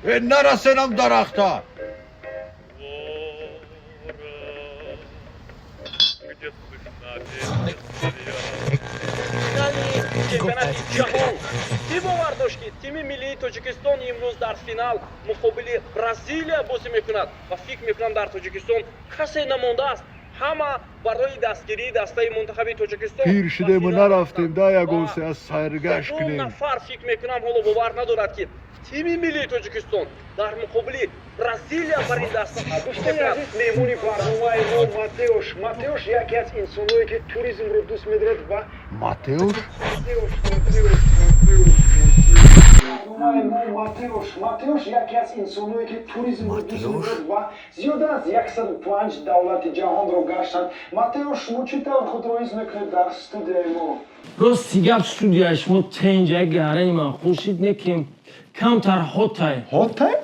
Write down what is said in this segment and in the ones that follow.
Нарасенам дарахта. Чемпионати ҷаҳон кӣ бовар дошт, ки тими миллии Тоҷикистон имрӯз дар финал муқобили Бразилия бозӣ мекунад? Ва фикр мекунам, дар Тоҷикистон касе намондааст, ҳама барои дастгирии дастаи мунтахаби Тоҷикистон Пир шудему ба финал нарафтем да ягон рафтанд. се аз сайргашт Ягон кунем. нафар, фикр мекунам, ҳоло бовар надорад, ки тими миллии Тоҷикистон дар муқобили Бразилия бар ин даста Дӯстони азиз, меҳмони барномаи мо Матеош. Матеош яке аз инсоное, ки туризмро дӯст медорад ва Матеуш. Матеош, Матеош, Матеош, барномаи мо Матеош. Матеош яке аз инсоное, ки туризмро дӯст медорад ва зиёда аз 105 давлати ҷаҳонро гаштанд. Матеош, шумо чӣ тавр худро ҳис мекунед дар студияи мо? Рости гап, студияи шумо тенҷа гарани ман хуршид некем, камтар hot ай. Hot ай?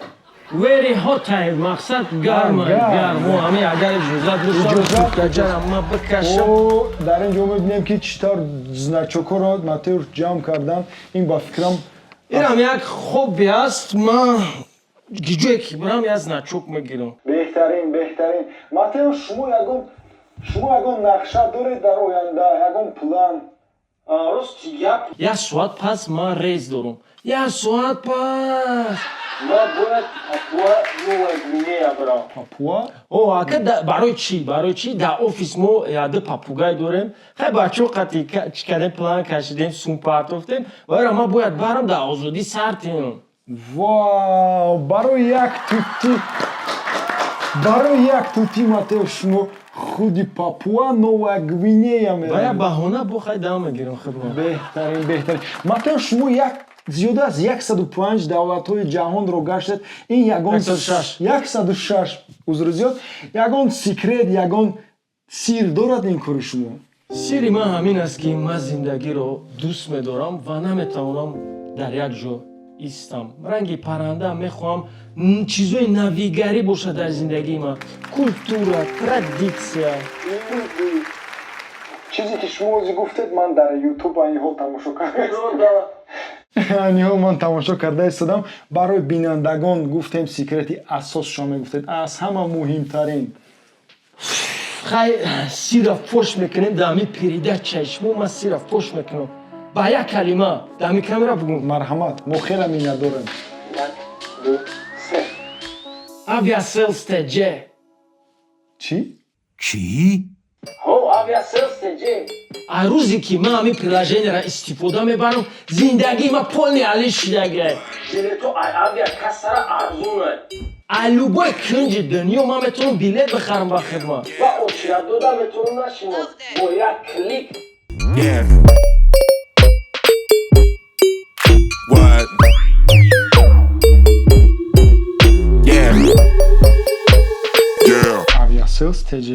Very hot ай, мақсад гарма. Гарм. Гармо ҳами агар иҷозат Иҷозат. бошад, ма бикашам. О, дар ин ҷо мебинем, ки чӣ тавр значок ҳоро Матеош ҷамъ кардан. Ин ба фикрам Инам як хобби аст. Ман ҷое ки бирам, як значок мегирам. Беҳтарин, беҳтарин. Матеош, шумо ягон нақша доред дар оянда, ягон план? Рости гап, як соат пас ман рейс дорам, як соат пас ман бояд Папуа Новая Гвинея бирам. Папуа? О, ака, барои чӣ? Барои чӣ? Дар офис мо яду попугай дорем. Хай, бачаҳо қати чӣ кардем, план кашидем, сум партофтем, вайра ман бояд барам, дар озодӣ сар тиҳам. Вау, барои як тутӣ, Матеош, шумо худи Папуа Новая Гвинея Ва як меравед? баҳона бо хай дам мегирам худро. Беҳтарин, беҳтарин. Матеош, шумо як зиёда аз 105 давлатҳои ҷаҳонро гаштед. Ин ягон 106. 106, узри зиёд. Ягон секрет, ягон сир дорад ин кори шумо? Сири ман ҳамин аст, ки ман зиндагиро дӯст медорам ва наметавонам дар як ҷо истам. Ранги парранда мехоҳам чизои навигарӣ бошад дар зиндагии ман: культура, традитсия. Чизе ки шумо ҳозир гуфтед, ман дар Ютуб айни ҳол тамошо карда, айни ҳол ман тамошо карда истодам. Барои бинандагон гуфтем, секрети асосшо мегуфтед, аз ҳама муҳимтарин. Хай, сира фош мекунем дар ҳамин передача и шумо. Ман сира фош мекунам ба як калима, дар ҳамин камера бугум. Марҳамат, мо хеле миннатдорем. Як, ду, се. Aviasales TJ. Чӣ? Чӣ? Ҳо, Aviasales TJ. А рӯзе ки ман ҳамин приложение ро истифода мебарам, зиндагии ман полный али шидагай. Билето ай авиакассара арзонай. Ай любой кунҷи дунё ман метавонам билет бихарам ба хидмат ва очередь дода метавонам нашинам, бо як клик. Yeah. What? Yeah. Yeah. Aviasales TJ.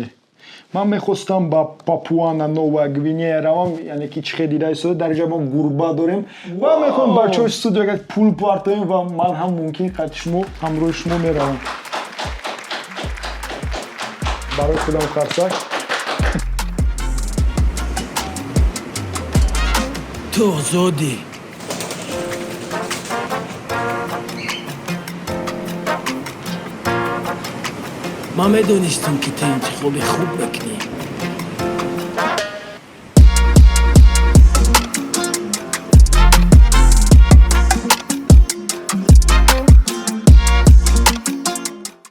Ман мехостам ба Папуана Новая Гвинея равам, яъне ки чӣ хел дида истода, дар инҷа мо гурба дорем ва мехоҳам бачаҳои студия агар пул партоем ва ман ҳам мумкин қати шумо, ҳамроҳи шумо меравам. Барои худам қарсак. Ту озодӣ. Ман медонистам, ки ту интихоби хуб мекунӣ.